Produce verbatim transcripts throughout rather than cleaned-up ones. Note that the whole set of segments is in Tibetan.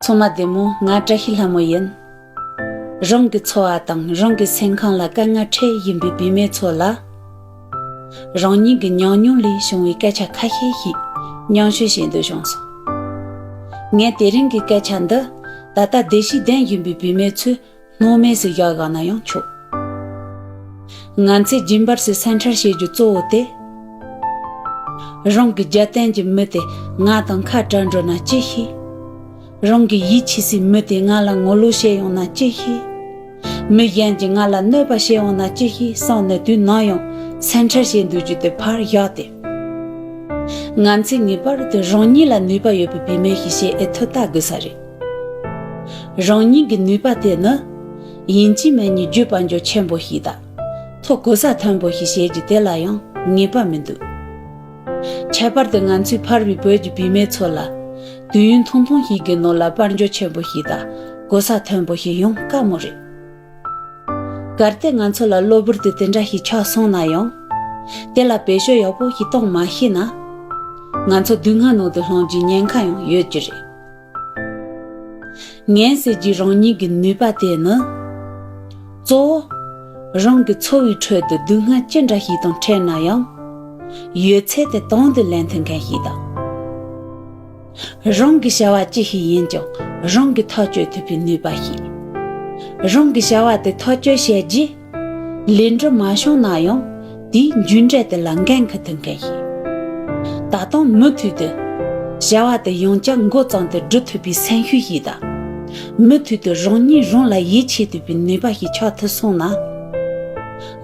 ཚང་མ་བདེ་མོ། ང་བཀྲ་ཤིས་ལྷ་མོ་ཡིན། རང་གི་འཚོ་བ་དང་རང་གི་སེམས་ཁམས་ལ་དཀའ་ངལ་འཕྲད་བཞིན་པའི་བུད་མེད་ཚོ་ལ། རང་ཉིད་ཀྱི་ཉམས་མྱོང་ལས་བྱུང་བའི་སྐད་ཆ་ཁ་ཤས་ཤིག་མཉམ་ཞུགས་བྱེད་འདོད་བྱུང་སོང་། ངས་དེ་རིང་གི་སྐད་ཆ་འདི་ད་ལྟ་བདེ་སྐྱིད་ལྡན་བཞིན་པའི་བུད་མེད་ཚོས་སྣང་མེད་སུ་བཞག་བཞག་ན་ཡང་ཆོག་ང་ཚོས་རྒྱུན་པར་སུ་སེམས་ཁྲལ་བྱེད་རྒྱུ་གཙོ་བོ་དེ། རང་གི་རྒྱབ་རྟེན་གྱི་མི་དེ་ང་དང་ཁ་བྲལ་འགྲོ་ན་ཅི་ཤེས། རང་གི་ཡིད་ཆེས་སའི་མི་དེ་ང་ལ་ངོ་ལོག་བྱེད་ཡོང་ན་ཅི་ཤེས། མི་གཞན་གྱིས་ང་ལ་གནོད་པ་བྱེད་ཡོང་ན་ཅི་ཤེས་བསམ་ནས་དུས་ནམ་ཡང་སེམས་ཁྲལ་བྱེད་འདོད་རྒྱུ་དེ་ཕར་བཞག་སྟེ། ང་ཚོས་ངེས་པར་དུ་རང་ཉིད་ལ་ནུས་པ་ཡོད་པའི་བུད་མེད་ཞིག་བྱེད་ཨེ་ཐུབ་ལྟ་དགོས་ས་རེད། རང་ཉིད་ཀྱི་ནུས་པ་དེ་ནི་ཡིན་གཅིག་མིན་གཉིས་བརྗོད་པ་འཇོག་ཆེན་པོ་ཞིག་དང་། ཐོ་གོ་ས་མཐོན་པོ་ཞིག་བྱེད་རྒྱུ་དེ་ལ་ཡང་ངེས་པ་མི་འདུག་ཁྱད་པར་དུ་ང་ཚོའི་ཕལ་བའི་བོད་ཀྱི་བུད་མེད་ཚོ་ལ་དུས་ཡུན་ཐུང་ཐུང་ཞིག་གི་ནང་ལ་དཔལ་འབྱོར་ཆེན་པོ་ཞིག་དང་གོ་ས་མཐོན་པོ་ཞིག་ཡོང་དཀའ་མོ་རེད། གལ་ཏེ་ང་ཚོ་ལ་གློ་བུར་དུ་དེ་འདྲ་ཞིག་ཆགས་སོང་ན་ཡང་། དེ་ལ་བེད་སྤྱོད་ཡག་པོ་ཞིག་གཏོང་མ་ཤེས་ན། ང་ཚོ་སྡུག་བསྔལ་ནང་དུ་ལྷུང་རྒྱུའི་ཉེན་ཁ་ཡང་ཡོད་ཀྱི་རེད། ངན་ཟེར་རྒྱུའི་རང་ཉིད་ཀྱི་ནུས་པ་དེ་ནི། གཙོ་བོ། རང་གི་འཚོ་བའི་ཁྲོད་དུ་སྡུག་བསྔལ་ཅི་འདྲ་ཞིག་དང་འཕྲད་ན་ཡང་། ཡོད་ཚད་དེ་དང་དུ་ལེན་ཐུབ་མཁན་ཞིག་དང་། རང་གི་བྱ་བ་ཅི་ཞིག་ཡིན་ཀྱང་རང་གིས་ཐག་གཅོད་ཐུབ་པའི་ནུས་པ་ཞིག་རང་གི་བྱ་བ་དེ་ཐག་གཅོད་བྱས་རྗེས། ལས་འགྲུབ་མ་བྱུང་ན་ཡང་དེའི་མཇུག་འབྲས་དེ་ལ་འགན་འཁུར་ཐུབ་མཁན་ཞིག་ད་དུང་མུ་མཐུད་དུ་བྱ་བ་དེ་ཡང་བསྐྱར་འགོ་བརྩམས་ཏེ་སྒྲུབ་ཐུབ་པའི་སེམས་ཤུགས་ཤིག་དང་། མུ་མཐུད་དུ་རང་ཉིད་རང་ལ་ཡིད་ཆེས་ཐུབ་པའི་ནུས་པ་ཞིག་ཆགས་ཐུབ་སོང་ན།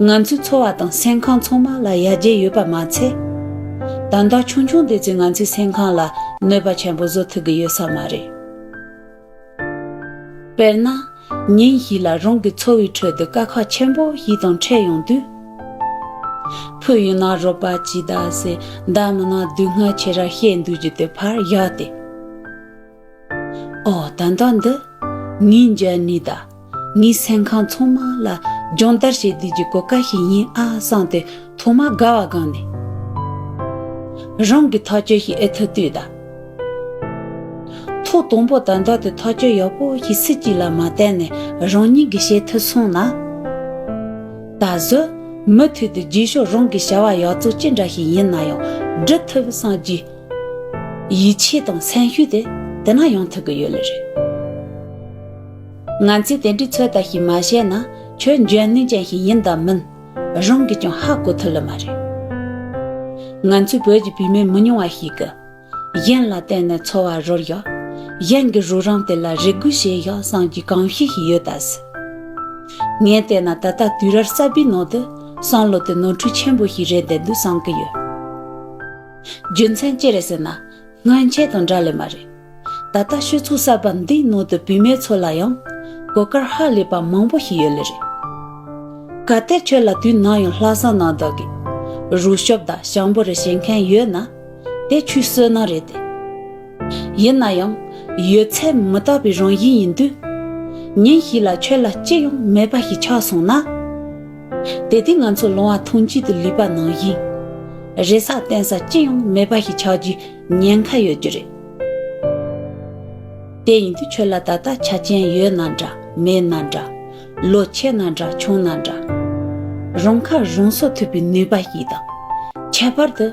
ང་ཚོའི་འཚོ་བ་དང་སེམས་ཁམས་ཚང་མ་ལ་ཡར་རྒྱས་ཡོད་པ་མ་ཚད། ད་ལྟ་ཆུང་ཆུང་དེ་ཚོས་ང་ཚོའི་སེམས་ཁམས་ལ་གནོད་པ་ཆེན་པོ་བཟོ་ཐུབ་ཀྱི་ཡོད་ས་མ་རེད། དཔེར་ན། ཉིན་ཞིག་ལ་རང་གི་འཚོ་བའི་ཁྲོད་དུ་དཀའ་ཁག་ཆེན་པོ་ཞིག་དང་འཕྲད་ཡོང་དུས། ཕུ་ཡུལ་ན་རོགས་པ་གྱིས་ད་ཟེར་མདའ་མི་ན་སྡུག་བསྔལ་ཆེ་ར་བཤད་འདུག་རྒྱུ་དེ་ཕར་བཞག་སྟེ། ཨོ་ད་ལྟ་འདི་ངའི་འཇོན་ནུས་ད་ངའི་སེམས་ཁམས་ཚང་མ་ལ་སྦྱོང་བརྡར་བྱེད་དུས་ཀྱི་གོ་སྐབས་ཤིག་ཡིན་ཨ་བསམ་སྟེ་ཐོག་མ་དགའ་བ་སྒོམ་ནས། རང་གི་ཐག་གཅོད་ཞིག་ཨེ་ཐུབ་དུས་ད། ཐོག་དང་པོ་ད་ལྟ་དུ་ཐག་གཅོད་ཡག་པོ་ཞིག་སུ་གཅིག་ལ་མ་བརྟེན་ནས་རང་ཉིད་ཀྱིས་བྱེད་ཐུབ་སོང་ན། ད་གཟོད་མུ་མཐུད་དུ་རྗེས་ཕྱོགས་རང་གི་བྱ་བ་ཡག་བཙོག་ཅི་འདྲ་ཞིག་ཡིན་ན་ཡང་འགྲུབ་ཐུབ་བསམ་རྒྱུའི་ཡིད་ཆེས་དང་སེམས་ཤུགས་དེ་དེ་ན་ཡོང་ཐུབ་ཀྱི་ཡོད་ལེ་རེད། ང་ཚོས་དེ་འདྲའི་ཚོད་ལྟ་ཞིག་མ་བྱས་ན་ཁྱོད་འཇོན་ནུས་ཅན་ཞིག་ཡིན་དང་མིན་རང་གིས་ཀྱང་ཧ་གོ་ཐུབ་ལེ་མ་རེད། ང་ཚོའི་བོད་ཀྱི་བུད་མེད་མི་ཉུང་བ་ཞིག་གིས། གཞན་ལ་བརྟེན་ནས་འཚོ་བ་རོལ་ཡག་གཞན་གྱི་རོགས་རམ་དེ་ལ་རེ་སྒུག་བྱེད་ཡག་བསམ་གྱི་གོམས་གཤིས་ཤིག་ཡོད་ད་ཟེར། ངས་བལྟས་ན་ད་ལྟ་དུས་རབས་གསར་པའི་ནང་དུ་བསམ་བློ་དེ་ནོར་འཁྲུལ་ཆེན་པོ་ཞིག་རེད་བསྡད་འདུག་བསམ་གྱི་ཡོད། རྒྱུ་མཚན་ཅི་རེད་ཟེར་ན་སྔོན་ཆད་དང་འདྲ་ལེ་མ་རེད། ད་ལྟ་སྤྱི་ཚོགས་གསར་པ་འདིའི་ནང་དུ་བུད་མེད་ཚོ་ལ་ཡང་གོ་སྐབས་ཧ་ལས་པ་མང་པོ་ཞིག་ཡོད་ལེ་རེད། གལ་ཏེ་ཁྱོད་ལ་དུས་ནམ་ཡང་ལྷག་བསམ་རྣམ་དག་གིས་རོགས་སྐྱོབ་དང་ཞང་པོ་རེ་བྱེད་མཁན་ཡོད་ན། དེ་ཆུའི་བསོད་ནམས་རེད་དེ། ཡིན་ན་ཡང་ཡོད་ཚད་མི་རྟག་པའི་རང་བཞིན་ཡིན་དུས། ཉིན་ཞིག་ལ་ཁྱོད་ལ་ཅི་ཡང་མེད་པ་ཞིག་ཆགས་སོང་ན། དེ་དུས་ང་ཚོ་ལོང་བ་ཐུང་ཅིག་ཏུ་ལུས་པ་ནང་བཞིན། རེ་ས་བརྟེན་ས་ཅི་ཡང་མེད་པ་ཞིག་ཆགས་རྒྱུའི་ཉེན་ཁ་ཡོད་རྒྱུ་རེད། དེ་ཡིན་དུས་ཁྱོད་ལ་ད་ལྟ་ཆ་རྐྱེན་ཡོད་ན་འདྲ་མེད་ན་འདྲ། ལོ་ཆེ་ན་འདྲ་ཆུང་ན་འདྲ། རང་ཁ་རང་གསོ་ཐུབ་པའི་ནུས་པ་ཞིག་དང་། ཁྱད་པར་དུ་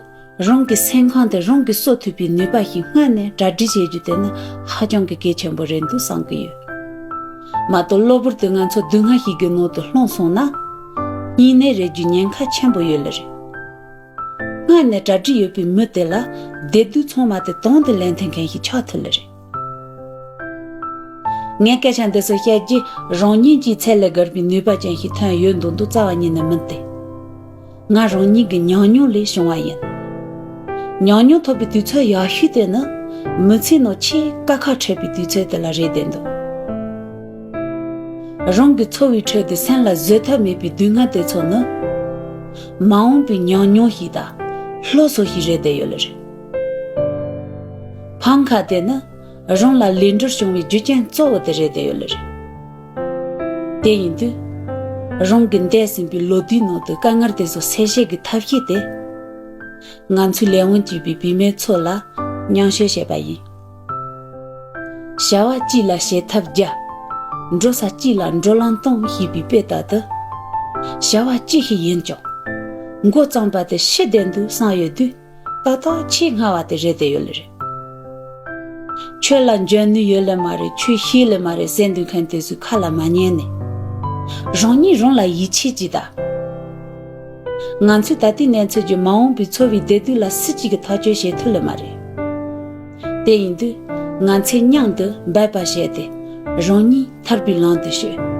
རང་གི་སེམས་ཁམས་དེ་རང་གིས་གསོ་ཐུབ་པའི་ནུས་པ་ཞིག་སྔར་ནས་གྲ་སྒྲིག་བྱེད་རྒྱུ་དེ་ནི་ཧ་ཅང་གི་གལ་ཆེན་པོ་རེད་འདུག་བསམ་གྱི་ཡོད། མ་གཏོགས་གློ་བུར་དུ་ང་ཚོ་སྡུག་བསྔལ་ཞིག་གི་ནང་དུ་ལྷུང་སོང་ན། སྙིང་ནད་རེག་རྒྱུའི་ཉེན་ཁ་ཆེན་པོ་ཡོད་ལེ་རེད། སྔར་ནས་གྲ་སྒྲིག་ཡོད་པའི་མི་དེ་ལ་བདེ་སྡུག་ཚང་མ་དེ་དང་དུ་ལེན་ཐུབ་མཁན་ཞིག་ཆགས་ཐུབ་ལེ་རེད། ངས་སྐད་ཆ་འདི་ཚོ་བཤད་རྗེས་རང་ཉིད་ཀྱིས་ཚད་ལས་བརྒལ་བའི་ནུས་པ་ཅན་ཞིག་ཐོན་ཡོད་མདོག་མདོག་རྩ་བ་ཉིད་ནས་མིན་ཏེ། ང་རང་ཉིད་ཀྱི་ཉམས་མྱོང་ལས་བྱུང་བ་ཡིན། ཉམས་མྱོང་ཐོབ་པའི་དུས་ཚོད་ཡག་ཤོས་དེ་ནི་མི་ཚེའི་ནང་ཆེས་དཀའ་ཁག་འཕྲད་པའི་དུས་ཚོད་དེ་ལ་རེད་བསྡད་འདུག་རང་གི་འཚོ་བའི་ཁྲོད་དུ་སེམས་ལ་བཟོད་ཐབས་མེད་པའི་སྡུག་བསྔལ་དེ་ཚོ་ནི། མ་འོངས་པའི་ཉམས་མྱོང་ཞིག་དང་སློབ་གསོ་ཞིག་རེད་བསྡད་ཡོད་ལེ་རེད། ཕམ་ཁ་དེ་ནི་རང་ལ་ལས་འབྲས་བྱུང་བའི་རྒྱུ་རྐྱེན་གཙོ་བོ་དེ་རེད་བསྡད་ཡོད་ལེ་རེད། དེ་ཡིན་དུས། རང་གི་འདས་ཟིན་པའི་ལོ་དུས་ནང་དུ་དཀའ་ངལ་དེ་ཚོ་སེལ་བྱེད་ཀྱི་ཐབས་ཤེས་དེ། ང་ཚོའི་ལས་དབང་གཅིག་པའི་བུད་མེད་ཚོ་ལ་མཉམ་སྤྱོད་བྱས་པ་ཡིན། བྱ་བ་གཅིག་ལ་བྱེད་ཐབས་བརྒྱ། འགྲོ་ས་གཅིག་ལ་འགྲོ་ལམ་སྟོང་ཞེས་པའི་དཔེ་ལྟར་དུ། བྱ་བ་གཅིག་ཞིག་ཡིན་ཀྱང་། མགོ་བརྩམས་པ་དེ་ཤི་བདེ་འདུག་བསམ་ཡོད་དུས། ཏག་ཏག་ཆེས་སྔ་བ་དེ་རེད་བསྡད་ཡོད་ལེ་རེད། ཆོས་ལ་འཇོན་ནུས་ཡོད་ལེ་མ་རེད། ཆོས་ཤེས་ལེ་མ་རེད་ཟེར་འདུག་མཁན་དེ་ཚོའི་ཁ་ལ་མ་ཉན་ནས། རང་ཉིད་རང་ལ་ཡིད་ཆེས་ཅིག་དང་། ང་ཚོས་ད་ལྟའི་གནས་ཚུལ་གྱི་མ་འོངས་པའི་འཚོ་བའི་བདེ་སྡུག་ལ་སུ་གཅིག་གིས་ཐག་གཅོད་བྱེད་ཐུབ་ལེ་མ་རེད། དེ་ཡིན་དུས། ང་ཚོས་མཉམ་དུ་འབད་པ་བྱས་ཏེ། རང་ཉིད་ཐར་པའི་ལམ་དུ་བྱོས།